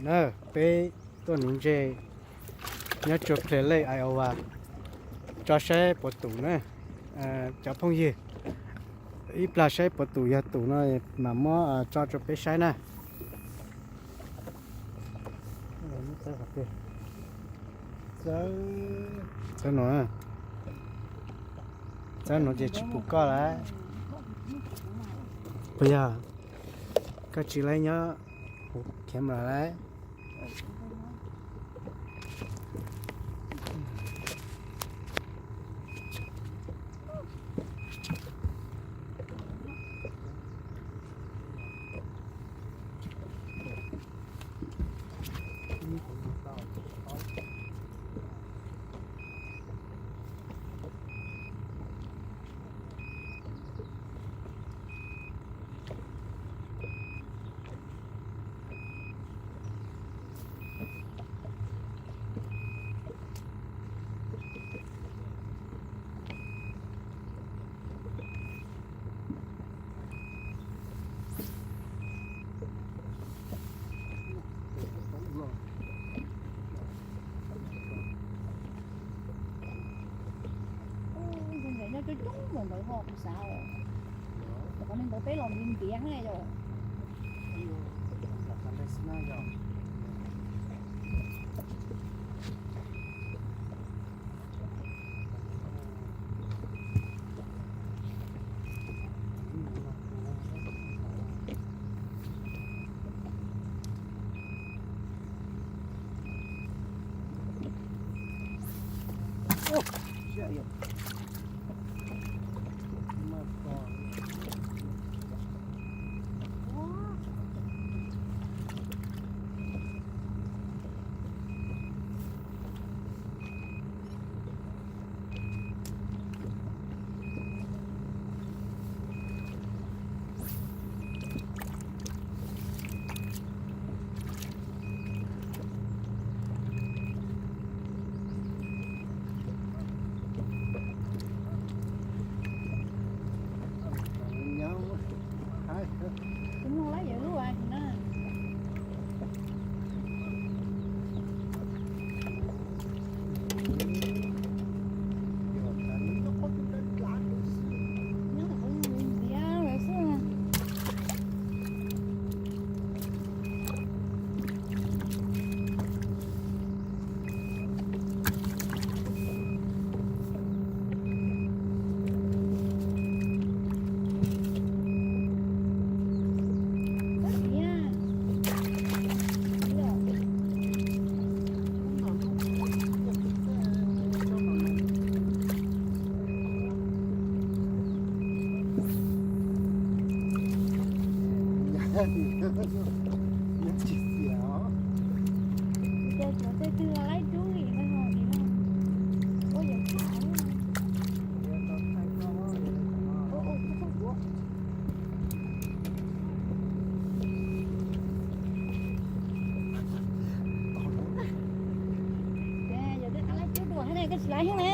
Na, peb tuaj nuv ntseg nyob rua Platte Lake, Iowa, tso saib puas tum na. Cov phooj ywg, ib plag saib puas tum, yog tum no mam muab tso rua peb saib na. Txawb nuav, txawb nuav ces tsis pum koj lawm. Puas yog? Koj tsis laib nyob huv camera lawm. Ntawd nyob coob coob mus ntawd ho kuv xav os. Qhov neeg ntawd peb los ntiav ntiav na yom. Kuv mloog lawv yawm lub as na. Nyob tom qab ntxiav lawm xwb. Ces cov tej twg los laib dub li no, ua yam tau thaij no. Yog tej qab laib cub dua thiab ne, koj tsis laib thiab ne.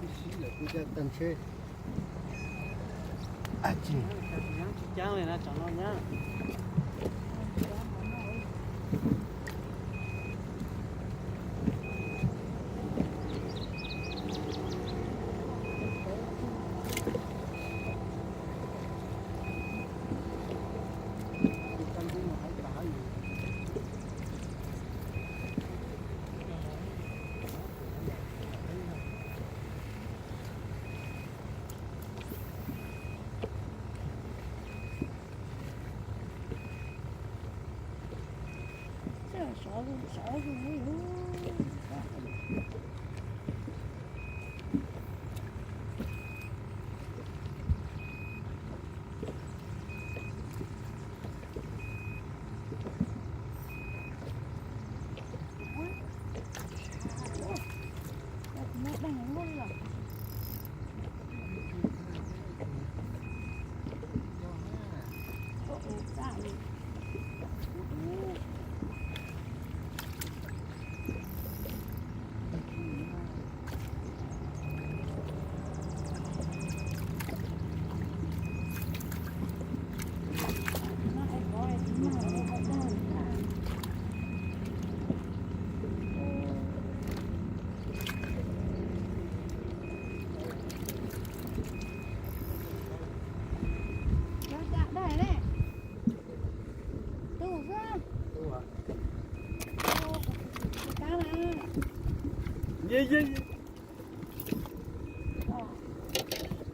Tib si lawm kuv coj tag ntshe. Ab tsi. Tsis caab li na, tsam no nyab.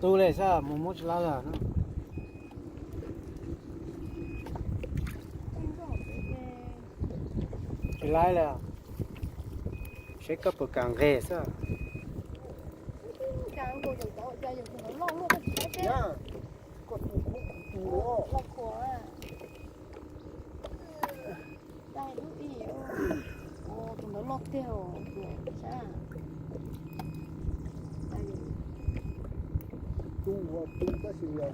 Tu li xwb, mus muab tsis laib lawm. Tsis laib lawm, seb koj puas kam nqes xwb. Tus ntawd loj tiag os, sab. Tu ua tu tab sis yog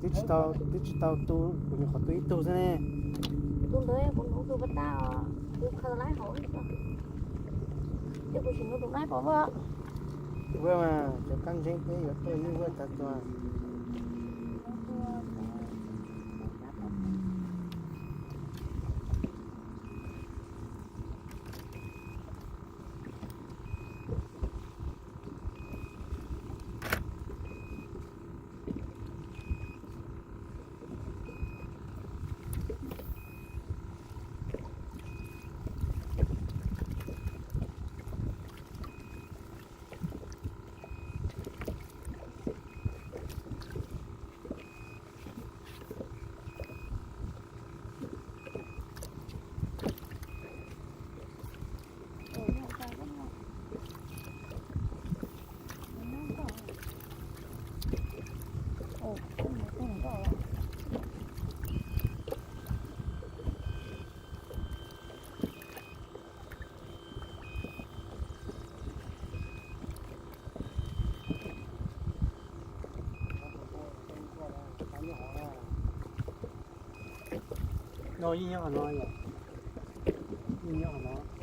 Twb tsis tau, twb tsis tau tu, kuv nyuam qhuav tu ib tug xwb ne. Tus ntawd kuv nuv tus pas tag, kuv khaws laib hauv li ko. Kuv tsis nug tus naib puas vuag. Vuag mas cov kab ntseeb peb yuav tuaj yeej vuag tag tuag. No yeej nyob qhov no yom, yeej nyob qhov no.